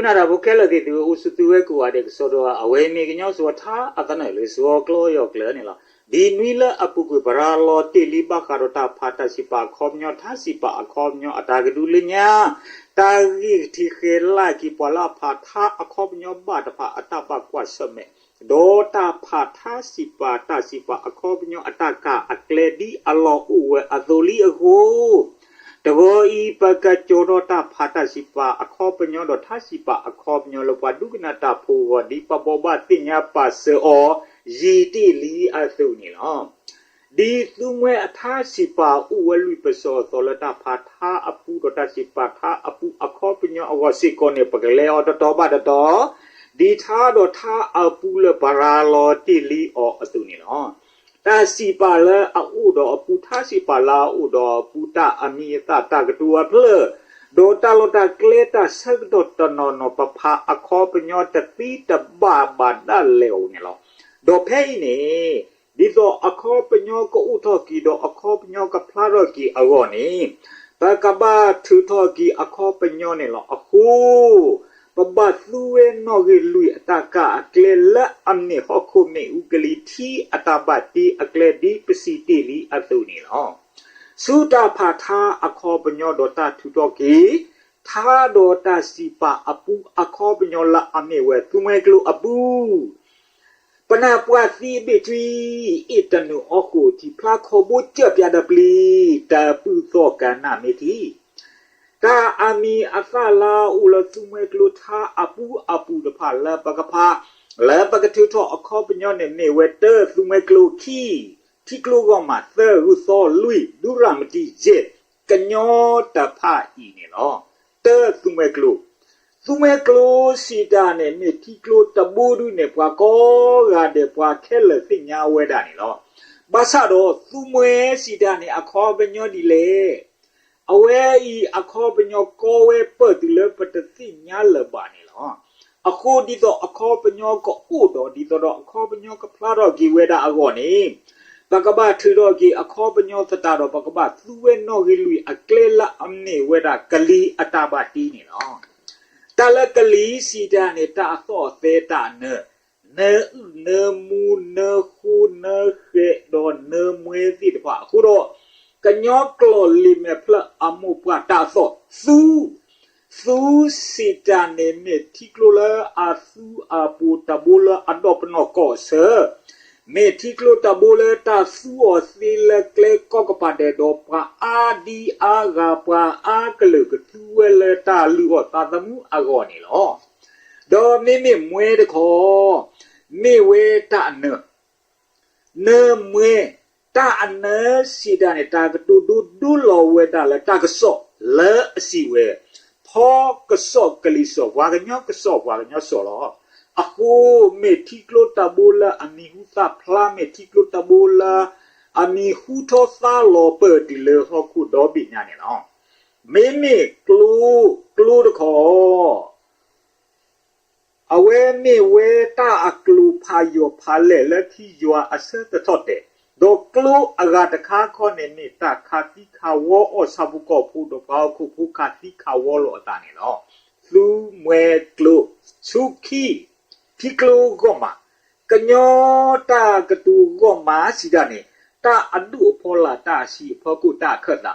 နၢ်တၢ်ဖိခဲလၢာ်သ့ၣ်သုဧၢ, အိၣ်ဆူၣ်သုဝဲကိးဂၤဒဲးကစီဒီဧါ, အဝဲအံၤမ့ၢ်ကညီစှီၤထါအသနၢၣ်လၢစှီၤကျီယီၤကျၢၤန့ၣ်လီၤ. ဒ်နွံလၢအပူၤကွံာ် ပရၤလီၤတ့ၢ်လံဘၣ်ဃးဒီးတၢ်ဖးတၢ်စံးပာ်အခီပညီ, ထါစံးပာ်အခီပညီအတၢ်ကဒုးလၢညါ, တၢ်ဂ့ၢ်ကထံၣ်ဃဲၤလၢ်က့ၤပှၤလၢအဖးထါအခီပညီဘၣ်တဖၣ်အတၢ်ဘၣ်ကွၢ်ဆၢၣ်မဲာ်, ဒီးတၢ်ဖးထါစံးပာ်တၢ်စံးပာ်အခီပညီအတၢ်ကၢ်အကျဲ ဒ်အလီၢ်အိၣ်ဝဲအသိးလံအဃိ တဂီၤအံၤ ပကကၠီၤထီၣ်တၢ်ဖးတၢ်စံးပာ်အခီပညီဒီးထါစံးပာ်အခီပညီလၢပှၤဒိကနၣ်တၢ်ဖိအဂီၢ် ဒ်ပဘိးဘၣ်သ့ၣ်ညါပာ်စၢၤအီၤ ယံာ်တ့ၢ်လံအသိးန့ၣ်လီၤ. ဒ်သူမှဲအထါစံးပာ်အိၣ်ဝဲလွံၢ်ပစီအသိးလၢတၢ်ဖးထါအပူဒီးတၢ်စံးပာ်ထါအပူအခီပညီအဂီၢ်စ့ၢ်ကီးန့ၣ် ပကလဲၤအီၤတတီၤဘၣ်တတီၤ, ဒ်ထါဒီးထါအပူလၢပရၤလီၤတ့ၢ်လံအီၤအသိးန့ၣ်လီၤ. တၢ်စံးပာ်လၢအအိၣ်ဒီးအပူ, ထါစံးပာ်လၢအအိၣ်ဒီးအပူ, တၢ်အမံၤအသၣ်, တၢ်ကတိၤအဖျၢၣ်, ဒီးတၢ်လီၢ်တၢ်ကျဲတၢ်ဆၢကတီၢ်တနီၤနီၤ ပဖးအခီပညီတသ့တဘၣ်ဘၣ်ဒၣ်လဲာ်အီၤန့ၣ်လီၤ. ဒီးဖဲအံၤန့ၣ် ဒ်သိးအခီပညီကအိၣ်ထီၣ်က့ၤဒီးအခီပညီကဖျါထီၣ်က့ၤအဂီၢ်န့ၣ် ပကဘၣ်ထုးထီၣ်က့ၤအခီပညီန့ၣ်လီၤ. အဃိ ပဘၣ်သူဝဲနီၣ်ဂံၢ်လွံၢ်အတၢ်ကၢ်အကျဲလၢအမ့ၢ်ဟီၣ်ခိၣ်မ့ၣ်အူကလံၤထံအတၢ်ဘၣ်တ့အကျဲ ဒ်ပစံးတ့ၢ်လံအသိးန့ၣ်လီၤ. ဆူတၢ်ဖးထါအခီပညီဒီးတၢ်ထုးထီၣ်က့ၤ ထါဒီးတၢ်စံးပာ်အပူအခီပညီလၢအမ့ၢ်ဝဲသူမှဲကျိအပူ ပနၢ်ပှၢ်သံအဘ့ၣ်ထွံ အ့ၣ်တနုာ်အီၣ်ဃိာ်ထံ ဖျါခီဘိကၢၢ်ပၠးဒီးပျံၤ တၢ်ပုၢ်သီၣ်ကနၣ်မ့ၢ်ထံ တၢ်အမံၤအသၣ်လၢအအိၣ်လၢသူမှဲကျိထါအပူအပူၤတဖၣ်လၢပကဖး လၢပကထုးထီၣ်အခီပညီန့ၣ် မ့ၢ်ဝဲတၢ သူမှဲကျိ, ခံ ထံကျိဂီၢ်မး, သၢ ဂုၢ်သီ, လွံၢ် ဒုရၣ်မတံ, ယဲၢ် ကညီတဖၣ်အံၤန့ၣ်လီၤ. တၢ သူမှဲကျိ သူမှဲကျိစံးတၢ်န့ၣ် မ့ၢ်ထံကျိတဘိဒုန့ၣ် ပှၤကိးဂၤဒဲး ပှၤခဲလၢာ်သ့ၣ်ညါဝဲဒၣ်န့ၣ်လီၤ. ဘၣ်ဆၣ်ဒီး သူမှဲစံးတၢ်န့ၣ် အခီပညီဒ်လဲၣ်. အဝဲအံၤအခီပညီကီဝဲပၢၢ်တုၤလၢပတသ့ၣ်ညါလၢၤဘၣ်န့ၣ်လီၤ. အဃိဒ်သိးအခီပညီကအိၣ်ဒီး ဒ်သိးဒီးအခီပညီကဖျါထီၣ်က့ၤဝဲဒၣ်အဂီၢ်န့ၣ် ပကဘၣ်ထုးထီၣ်က့ၤအခီပညီသတးဒီး ပကဘၣ်သူဝဲနီၣ်ဂံၢ်လွံၢ်အကျဲလၢအမ့ၢ်ဝဲဒၣ်ကလံၤအတၢ်ဘၣ်တ့န့ၣ်လီၤ. တၢ်လၢကလံၤစံးတၢ်န့ၣ် တၢ်အသီၣ်အသဲတၢ်အနၢၤ, နၢအုၣ်နၢမူ နၢဃိ နၢဃဲး ဒီးနၢမွဲသ့ၣ်တဖၣ်အဃိဒီး ကညီကျိာ်လံာ်မဲာ်ဖျၢၣ်အမိၢ်ပှၢ်တၢ်အသီၣ် သူ သူစံးတၢ်န့ၣ် မ့ၢ်ထံကျိလၢအသူအပူၤတဘိလၢအဒီပနီၣ်ကီၢ်အဆၢ, မ့ၢ်ထံကျိတဘိလၢတၢ်သူအီၤသ့လၢကျဲကီကပၤဒဲးဒီး ပှၤအါဒံအါဂၤ ပှၤအါကလုာ်ကသူဝဲလၢတၢ်လုၢ်အီၣ်သးသမူအဂီၢ်န့ၣ်လီၤ. ဒီးမ့မ့ၢ်မွဲတခီ မ့ၢ်ဝဲတၢ်အနၢၤ နၢမွဲ တၢ်အနၢၤစံးတၢ်န့ၣ် တၢ်ကတိၤဒိဒိလီၤဝဲဒၣ်လၢတၢ်ကစီၣ်လၢအစံးဝဲ ဖီကစီၣ်ကလံၤစိး ပှၤကညီကစီၣ် ပှၤကညီစိးလီၤ. အဃိ မ့ၢ်ထံကျိတဘိလၢအမံၤဟူသၣ်ဖျါ မ့ၢ်ထံကျိတဘိလၢအမံၤဟူထီသါလီၤပၢၢ်တုၤလၢဟီၣ်ခိၣ်ဒီဘ့ၣ်ညါန့ၣ်လီၤ. မ့မ့ၢ်ကျိ ကျိတခီ အဝဲမ့ၢ်ဝဲတၢ်အကျိၤဖးယိာ်ဖးလဲၢ်လၢထံယွၤအဆၢသထီၣ်တဲာ်, ဒီးကျိအဂၤတခါခီန့ၣ် မ့ၢ်တၢ်ခးသံခးဝီအီၣ်ဆၣ်ဖိကီၢ်ဖိဒီးပှၤဟီၣ်ခိၣ်ဖိခးသံခးဝီလိာ်အသးန့ၣ်လီၤ. သူမှဲကျိ ဆူခံ ထံကျိဂီၢ်မး ကညီတၢ်ကတိၤဂီၢ်မးစံးတၢ်န့ၣ် တၢ်အဒိၣ်အဖီလာ် တၢ်အဆံးအဖီခိၣ် တၢ်အခၢၣ်သး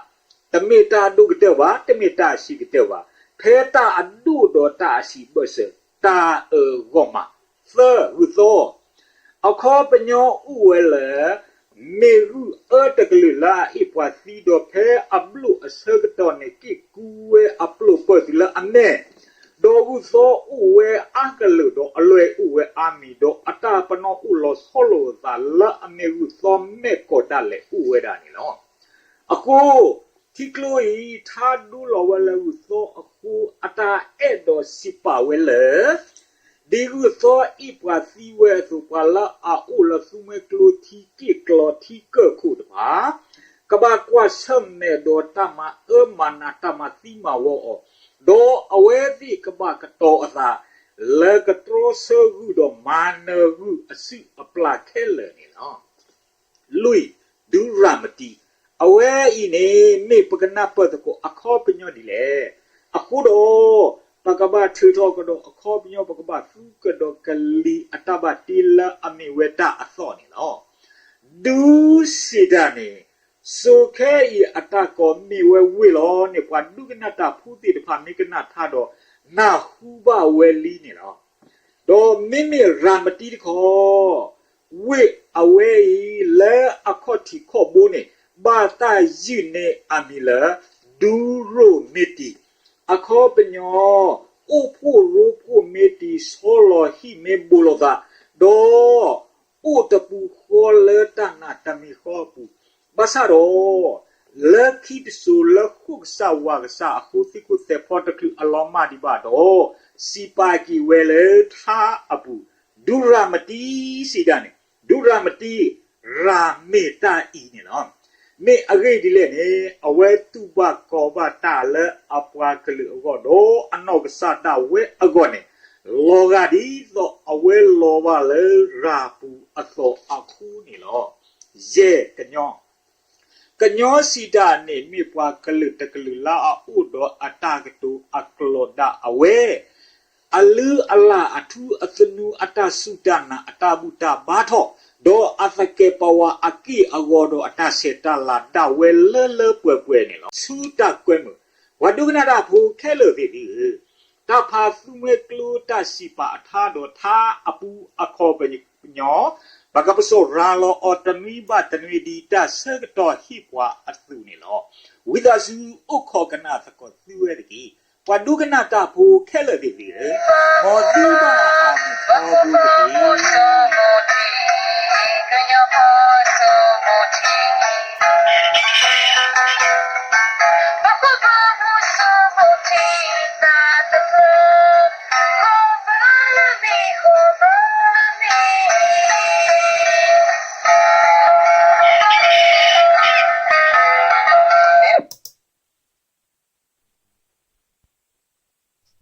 တမ့ၢ်တၢ်အဒိၣ်ကတၢၢ်ဘၣ်, တမ့ၢ်တၢ်အဆံးကတၢၢ်ဘၣ်, ဖဲတၢ်အဒိၣ်ဒီးတၢ်အဆံးဘၢၣ်စၢၤ တၢ်အၢၣ်ဂီၢ်မး, သၢ ဂုၢ်သီ အခီပညီအိၣ်ဝဲလၢ မ့ၢ်ဂုၢ်အၢတကလုာ်လၢအအ့ၣ်ပှၤသံဒီး ဖဲအဘျိၣ်အဆၢကတီၢ်န့ၣ် က့ၣ်ကူဝဲအပျိၢ်ပၢၢ်တုၤလၢအမဲာ်, ဒီးဂုၢ်သီအိၣ်ဝဲအါကလုာ်ဒီးအလွဲၢ်အိၣ်ဝဲအါမံၤ ဒီးအတၢ်ပနီၣ်အိၣ်လီၤဆီလိာ်အသးလၢအမ့ၢ်ဂုၢ်သီမဲာ်ကီၢ်ဒၣ်လဲာ်အိၣ်ဝဲဒၣ်န့ၣ်လီၤ. အဃိ ထံကျိအံၤ ထါဒိလီၤဝဲလၢဂုၢ်သီအဃိ အတၢ်အဲၣ်ဒိးစံးပာ်ဝဲလၢ ဒ်ဂုၢ်သီအ့ၣ်ပှၤသံဝဲအသိး ပှၤလၢအအိၣ်လၢသူမှဲကျိထံ က့ၣ်ကျီထံကၢၢ်ခိၣ်တဖၣ် ကဘၣ်ကွၢ်ဆၢၣ်မဲာ်ဒီးတၢ်မၤအၢမၤနး တၢ်မၤသံမၤဝီအီၤ, ဒီးအဝဲသ့ၣ်ကဘၣ်ကတီၤအသး လၢကတြီဆၢဂုၢ်ဒီးမၤနၢၤဂုၢ်အစုအပျၢ်ခဲလၢာ်န့ၣ်လီၤ. လွံၢ်, ဒုရၣ်မတံ, အဝဲအံၤန့ၣ် မ့ၢ်ပကနၢ်ပၢၢ်သကိးအခီပညီဒ်လဲၣ်. အဃိဒီး ပကဘၣ်ထုးထီၣ်ကဒီးအခီပညီ, ပကဘၣ်သူကဒီးကလံၤအတၢ်ဘၣ်တ့လၢအမ့ၢ်ဝဲတၢ်အသီၣ်န့ၣ်လီၤ. ဒူစံးတၢ်န့ၣ်, စိၤခဲအံၤအတၢ်ကိးမ့ၢ်ဝဲဝ့ၢ်လီၤန့ၣ် ပှၤဒိကနၣ်တၢ်ဖိသ့ၣ်တဖၣ်မ့ၢ်ကနၣ်ထါဒီး နၢ်ဟူဘၣ်ဝဲလံန့ၣ်လီၤ. ဒီးမ့မ့ၢ်ရၤမတံတခီ, ဝ့ၢ်အဝဲအံၤလၢအခီၣ်ထံးခီၣ်ဘိန့ၣ် ဘၣ်တၢ်ယုၢ်န့ၢ်အမံၤလၢ ဒူရိၣ်မ့တံၤ, အခီပညီ, အိၣ်ဖှိၣ်ရိဖှိၣ်မ့တံၤ ဆီလီၤဟံၣ်မ့ၢ်ဘိးလိာ်သး, ဒီး အိၣ်တပူၤဃီလၢတၢ်နာ်တမံၤဃီအပူၤ, ဘၣ်ဆၣ်ဒီး လၢခံတစိၤလၢဃိၣ်ကစၢ်ဝၤကစၢ်အဃိ သုးခိၣ်သဲးဖီတချုးအလီၤမၢ်ဒံးဘၣ်ဒီး စံးပာ်က့ၤဝဲလၢထါအပူၤ, ဒူရၤမတံစံးတၢ်န့ၣ်, ဒူရၤမတံ ရၤမ့ၢ်တၢ်အံၤန့ၣ်လီၤ. မ့ၢ်အဂ့ၢ်ဒ်လဲၣ်န့ၣ် အဝဲတူၢ်ဘၣ်ကီဘၣ်တၢ်လၢအပှၤကလုာ်အဂီၢ်ဒီး အနီၢ်ကစၢ်ဒၣ်ဝဲအဂီၢ်န့ၣ် လီၤဂာ်ဒ်သိးအဝဲလီၤဘၣ်လၢရၤပူၤအသိးအဃိန့ၣ်လီၤ. ယဲၢ်, ကညီ, ကညီစံးတၢ်န့ၣ် မ့ၢ်ပှၤကလုာ်တကလုာ်လၢအအိၣ်ဒီးအတၢ်ကတိၤအကျိာ်ဒၣ်အဝဲ အလုၢ်အလၢ်အထူအသနူ အတၢ်စူၢ်တၢ်နာ်အတၢ်ဘူၣ်တၢ်ဘါထီၣ် ဒီးအသကဲးပဝးအက့ၢ်အဂီၤဒီးအတၢ်ဆဲးတၢ်လၤဒၣ်ဝဲလၢလၢပှဲၤပှဲၤန့ၣ်လီၤ. ဆူတၢ်ကွဲမုာ်, ပှၤဒိကနၣ်တၢ်ဖိခဲလၢာ်သ့ၣ်သုဧၢ, တၢ်ဖးသူမှဲကျိတၢ်စံးပာ်အထါဒီးထါအပူအခီပညီ ပကပစီၤရၤလီၤအီၤတနွံဘၣ်တနွံ ဒ်တၢ်ဆၢကတီၢ်ဟ့ၣ်ပှၤအသိးန့ၣ်လီၤ. ဝံသးစူၤအိၣ်ခိးကနၣ်သကိးသုဝဲတက့ၢ်. ပှၤဒိကနၣ်တၢ်ဖိခဲလၢာ်သ့ၣ်သုဧၢ, မ်သုဘၣ်အမုာ်ထီဘိတက့ၢ်.